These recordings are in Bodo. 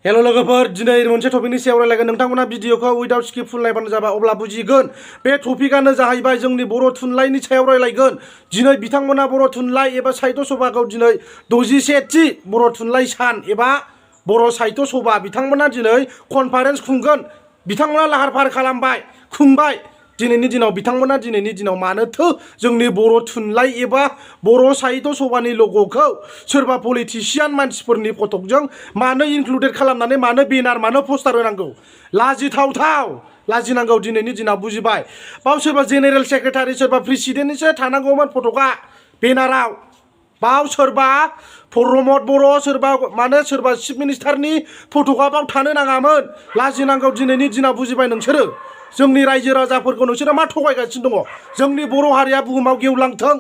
हेलो लोगोफोर दिनै मोनसे टपिकनि सायाव रायलायगोन नोंथांमोना भिडिअखौ उइदाउट स्किप फुल नायबानो जाबाय अब्ला बुजिगोन बे टपिकआनो जाहैबाय जोंनि बर' थुनलाइनि सायाव रायलायगोन दिनै बिथांमोना बर' थुनलाइ एबा साहित्य सभाखौ दिनै 67थि बर' थुनलाइ सान एबा बर' साहित्य सभा बिथांमोना दिनै कनफारेन्स खुंगोन बिथांमोना लाहार फाहार खालामबाय खुंबाय दिनैनि दिनाव बिथांमोना दिनैनि दिनाव मानोथो जोंनि बर' थुनलाइ एबा बर' साहित्य सभानि लोगोखौ सोरबा पलिटिशियान मानसिफोरनि फटकजों मानो इनक्लुडेड खालामनानै मानो बेनार मानो पोस्टार होनांगौ लाजिथावथाव लाजिनांगौ दिनैनि दिनाव बुजिबाय बाव सोरबा जेनेरेल सेक्रेटारि सोरबा प्रेसिडेन्टनिसो थानांगौमोन फटका बेनाराव बाव सोरबा प्रमद बर' सोरबा मानो सोरबा चिफ मिनिस्टारनि फटका बाव थानो नाङामोन लाजिनांगौ दिनैनि दिनाव बुजिबाय नोंसोरो जोंनि रायजो राजाफोरखौ नोंसोरो मा थगायगासिनो दङ जोंनि बर' हारिया बुहुमाव गेवलांथों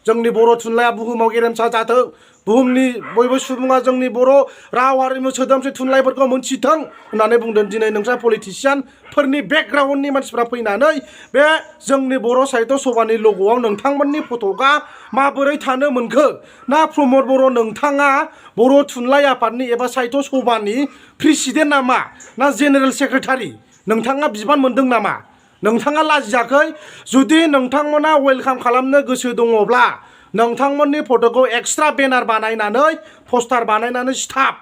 जोंनि बर' थुनलाइया बुहुमाव गेरेमसा जाथों बुहुमनि बयबो सुबुङा जोंनि बर' राव हारिमु सोदोमस्रि थुनलाइफोरखौ मोनथिथों होननानै बुंदों दिनै नोंस्रा पलिटिशियानफोरनि बेकग्राउन्डनि मानसिफ्रा फैनानै बे जोंनि बर' साहित्य सभानि लोगोआव नोंथांमोननि फटका माबोरै थानो मोनखो ना प्रमद बर' नोंथाङा बर' थुनलाइ आफादनि एबा साहित्य सभानि प्रेसिडेन्ट नामा ना जेनेरेल सेक्रेटारि नोंथाङा बिबान मोनदों नामा नोंथाङा लाजियाखै जुदि नोंथांमोना वेलकाम खालामनो गोसो दङब्ला नोंथांमोननि फट'खौ एक्सट्रा बेनार बानायनानै पोस्टार बानायनानै स्टाफ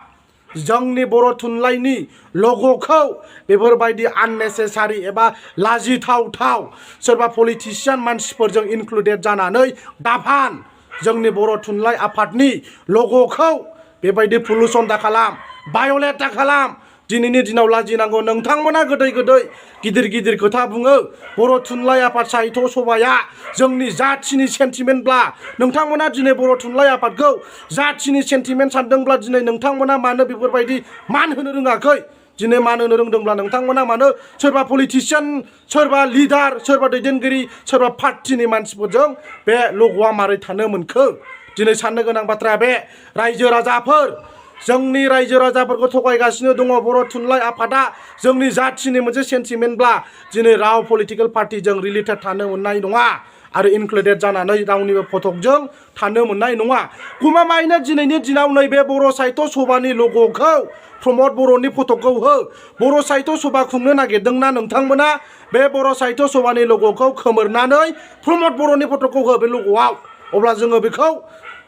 जोंनि बर' थुनलाइनि लोगोखौ बेफोरबायदि आननेसेसारि एबा लाजिथावथाव सोरबा पलिटिशियान मानसिफोरजों इनक्लुडेड जानानै दाफान जोंनि बर' थुनलाइ आफादनि लोगोखौ बेबायदि पलुसन दा खालाम भायलेट दा खालाम दिनैनि दिनाव लाजिनांगौ नोंथांमोना गोदै गोदै गिदिर गिदिर खोथा बुङो बर' थुनलाइ आफाद साहित्य सभाया जोंनि जाथिनि सेन्टिमेन्टब्ला नोंथांमोना दिनै बर' थुनलाइ आफादखौ जाथिनि सेन्टिमेन्ट सानदोंब्ला दिनै नोंथांमोना मानो बेफोरबायदि मान होनो रोङाखै दिनै मान होनो रोंदोंब्ला नोंथांमोना मानो सोरबा पलिटिशियान सोरबा लिडार सोरबा दैदेनगिरि सोरबा पार्टिनि मानसिफोरजों बे लोगोआ मारै थानो मोनखो दिनै साननो गोनां बाथ्रा बे रायजो राजाफोर जोंनि रायजो राजाफोरखौ थगायगासिनो दङ बर' थुनलाइ आफादा जोंनि जाथिनि मोनसे सेन्टिमेन्टब्ला दिनै राव पलिटिकेल पार्टिजों रिलेटेड थानो मोननाय नङा आरो इनक्लुडेड जानानै रावनिबो फटकजों थानो मोननाय नङा गमामायैनो दिनैनि दिनाव नैबे बर' साहित्य सभानि लोगोखौ प्रमद बर'नि फटकखौ हो बर' साहित्य सभा खुंनो नागिरदोंना नोंथांमोना बे बर' साहित्य सभानि लोगोखौ खोमोरनानै प्रमद बर'नि फटकखौ हो बे लोगोआव अब्ला जोङो बेखौ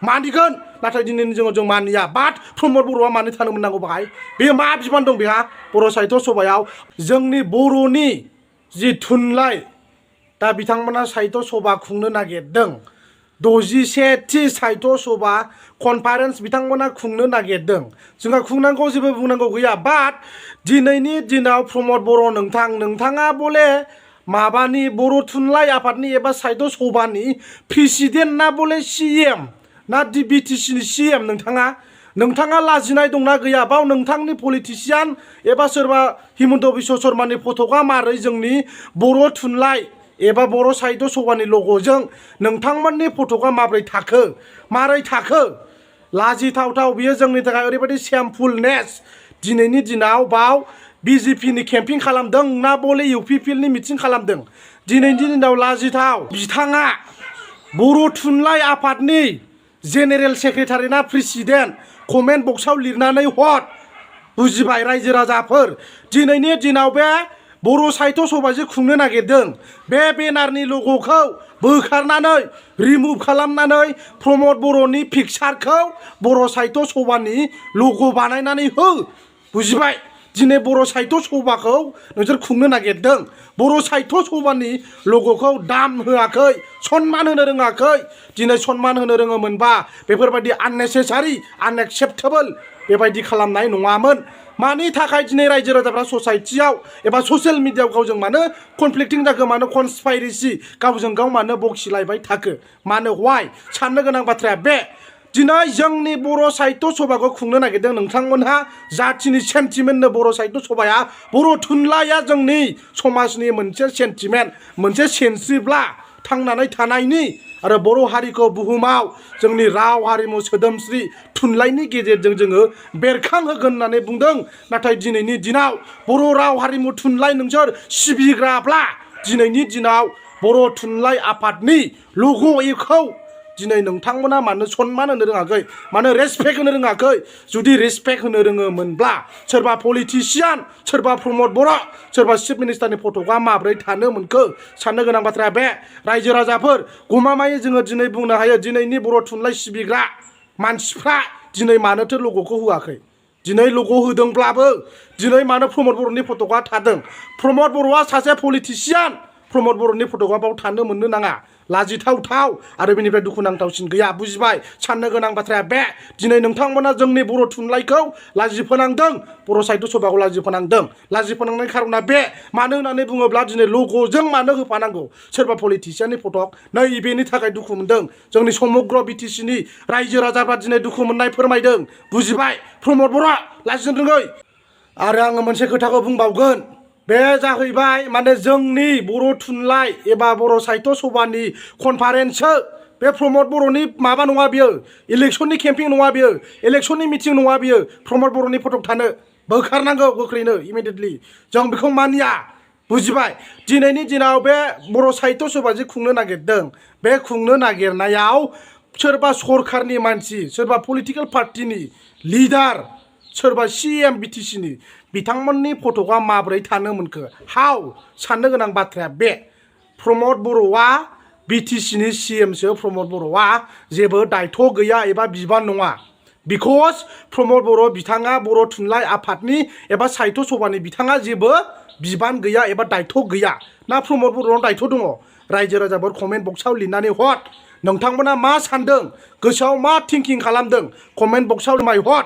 मानिगोन नाथाय दिनैनि जों मानिया बाट प्रमद बर'आ मानो थानो मोननांगौ बाहाय बे मा बिबान दं बेहा बर' साहित्य सभायाव जोंनि बर'नि जि थुनलाइ दा बिथांमोना साहित्य सभा खुंनो नागिरदों 67थि साहित्य सभा कनफारेन्स बिथांमोना खुंनो नागिरदों जोंहा खुंनांगौ जेबो बुंनांगौ गैया बाट दिनैनि दिनाव प्रमद बर' नोंथाङा बले माबानि बर' थुनलाइ आफादनि एबा साहित्य सभानि प्रेसिडेन्ट ना बले CM ना BTC नि CM नोंथाङा लाजिनाय दंना गैया बाव नोंथांनि पलिटिशियान एबा सोरबा हिमन्त बिश्व शर्मानि फटका मारै जोंनि बर' थुनलाइ एबा बर' साहित्य सभानि लोगोजों नोंथांमोननि फटका मारै थाखो लाजिथावथाव बियो जोंनि थाखाय ओरैबायदि शेमफुलनेस दिनैनि दिनाव बाव BJP नि केम्पिं खालामदों ना बले UPPL नि मिटिं खालामदों दिनैनि दिनाव लाजिथाव बिथाङा बर' थुनलाइ आफादनि जेनेरेल सेक्रेटारि ना प्रेसिडेन्ट कमेन्ट बक्सआव लिरनानै हर बुजिबाय रायजो राजाफोर दिनैनि दिनाव बे बर' साहित्य सभाजों खुंनो नागिरदों बे बेनारनि लोगोखौ बोखारनानै रिमुभ खालामनानै प्रमद बर'नि पिक्सारखौ बर' साहित्य सभानि लोगो बानायनानै हो बुजिबाय दिनै बर' साहित्य सभाखौ नोंसोर खुंनो नागिरदों बर' साहित्य सभानि लोगोखौ दाम होआखै सनमान होनो रोङाखै दिनै सनमान होनो रोङोमोनबा बेफोरबायदि आननेसेसारि आनएक्सेप्टेबल बेबायदि खालामनाय नङामोन मानि थाखाय दिनै रायजो राजाफ्रा ससाइटियाव एबा ससियेल मिडियायाव गावजों मानो कनफ्लिक्टिं जाखो मानो कनस्पाइरेसि गावजों गाव मानो बखिलायबाय थाखो मानो वाइ साननो गोनां बाथ्राया बे दिनै जोंनि बर' साहित्य सभाखौ खुंनो नागिरदों नोंथांमोनहा जाथिनि सेन्टिमेन्टनो बर' साहित्य सभाया बर' थुनलाइया जोंनि समाजनि मोनसे सेन्टिमेन्ट मोनसे सेनस्रिब्ला थांनानै थानायनि आरो बर' हारिखौ बुहुमाव जोंनि राव हारिमु सोदोमस्रि थुनलाइनि गेजेरजों जोङो बेरखांहोगोन होननानै बुंदों नाथाय दिनैनि दिनाव बर' राव हारिमु थुनलाइ नोंसोर सिबिग्राब्ला दिनैनि दिनाव बर' थुनलाइ आफादनि लोगोखौ दिनै नोंथांमोना मानो सन्मान होनो रोङाखै मानो रेसपेक्ट होनो रोङाखै जुदि रेसपेक्ट होनो रोङोमोनब्ला सोरबा पलिटिसियान सोरबा प्रमद बर' सोरबा चिफ मिनिस्टारनि फट'आ माब्रै थानो मोनखो साननो गोनां बाथ्राया बे रायजो राजाफोर गमामायै जोङो दिनै बुंनो हायो दिनैनि बर' थुनलाइ सिबिग्रा मानसिफ्रा दिनै मानोथो लग'खौ होआखै दिनै लग' होदोंब्लाबो दिनै मानो प्रमद बर'नि फट'आ थादों प्रमद बर'आ सासे पलिटिसियान प्रमद बर'नि फट'आ बाव थानो मोननो नाङा लाजिथावथाव आरो बेनिफ्राय दुखुनांथावसिन गैया बुजिबाय साननो गोनां बाथ्राया बे दिनै नोंथांमोना जोंनि बर' थुनलाइखौ लाजिफोनांदों बर' साहित्य सभाखौ लाजिफोनांदों लाजिफोनांनायनि खारना बे मानो होननानै बुङोब्ला दिनै लग'जों मानो होफानांगौ सोरबा पलिटिसियाननि फट' नै बेनि थाखाय दुखु मोनदों जोंनि समग्र बिटिसिनि रायजो राजाफ्रा दिनै दुखु मोननाय फोरमायदों बुजिबाय प्रमद बर' लाजिनो रोङै आरो आङो मोनसे खोथाखौ बुंबावगोन बे जाहैबाय माने जोंनि बर' थुनलाइ एबा बर' साहित्य सभानि कनफारेन्ससो बे प्रमद बर'नि माबा नङा बियो इलेक्सननि केम्पिं नङा बियो इलेक्सननि मिटिं नङा बियो प्रमद बर'नि फट' थानो बोखारनांगौ गोख्रैनो इमिडियेटलि जों बेखौ मानिया बुजिबाय दिनैनि दिनाव बे बर' साहित्य सभा जे खुंनो नागिरदों बे खुंनो नागिरनायाव सोरबा सरकारनि मानसि सोरबा पलिटिकेल पार्टिनि लिडार सोरबा CM बिटिसिनि बिथांमोननि फट'आ माब्रै थानो मोनखो हाव साननो गोनां बाथ्राया बे प्रमद बर'आ बिटिसिनि CMसो प्रमद बर'आ जेबो दायथ' गैया एबा बिबान नङा बिकज प्रमद बर' बिथाङा बर' थुनलाइ आफादनि एबा साहित्य सभानि बिथाङा जेबो बिबान गैया एबा दायथ' गैया ना प्रमद बर'नाव दायथ' दङ रायजो राजाफोर कमेन्ट बक्सआव लिरनानै हर नोंथांमोना मा सानदों गोसोआव मा थिंकिं खालामदों कमेन्ट बक्सआव हर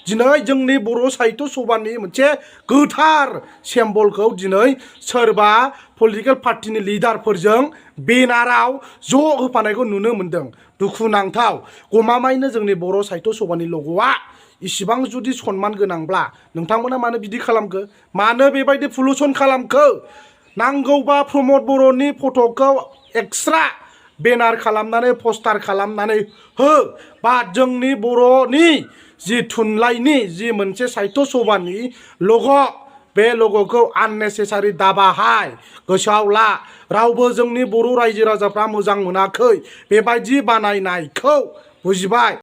दिनै जोंनि बर' साहित्य सभानि मोनसे गोथार सेम्बलखौ दिनै सोरबा पलिटिकेल पार्टिनि लिडारफोरजों बेनाराव ज' होफानायखौ नुनो मोनदों दुखुनांथाव गमामायैनो जोंनि बर' साहित्य सभानि लग'आ इसिबां जुदि सनमान गोनांब्ला नोंथांमोना मानो बिदि खालामखो मानो बेबायदि पलुसन खालामखो नांगौबा प्रमद बर'नि फट'खौ एक्सट्रा बेनार खालामनानै पस्टार खालामनानै हो बा जोंनि बर'नि जि थुनलाइनि जि मोनसे साहित्य सभानि लग' बे लग'खौ आननेसेसारि दाबाहाय गोसोआव ला रावबो जोंनि बर' रायजो राजाफ्रा मोजां मोनाखै बेबायदि बानायनायखौ बुजिबाय।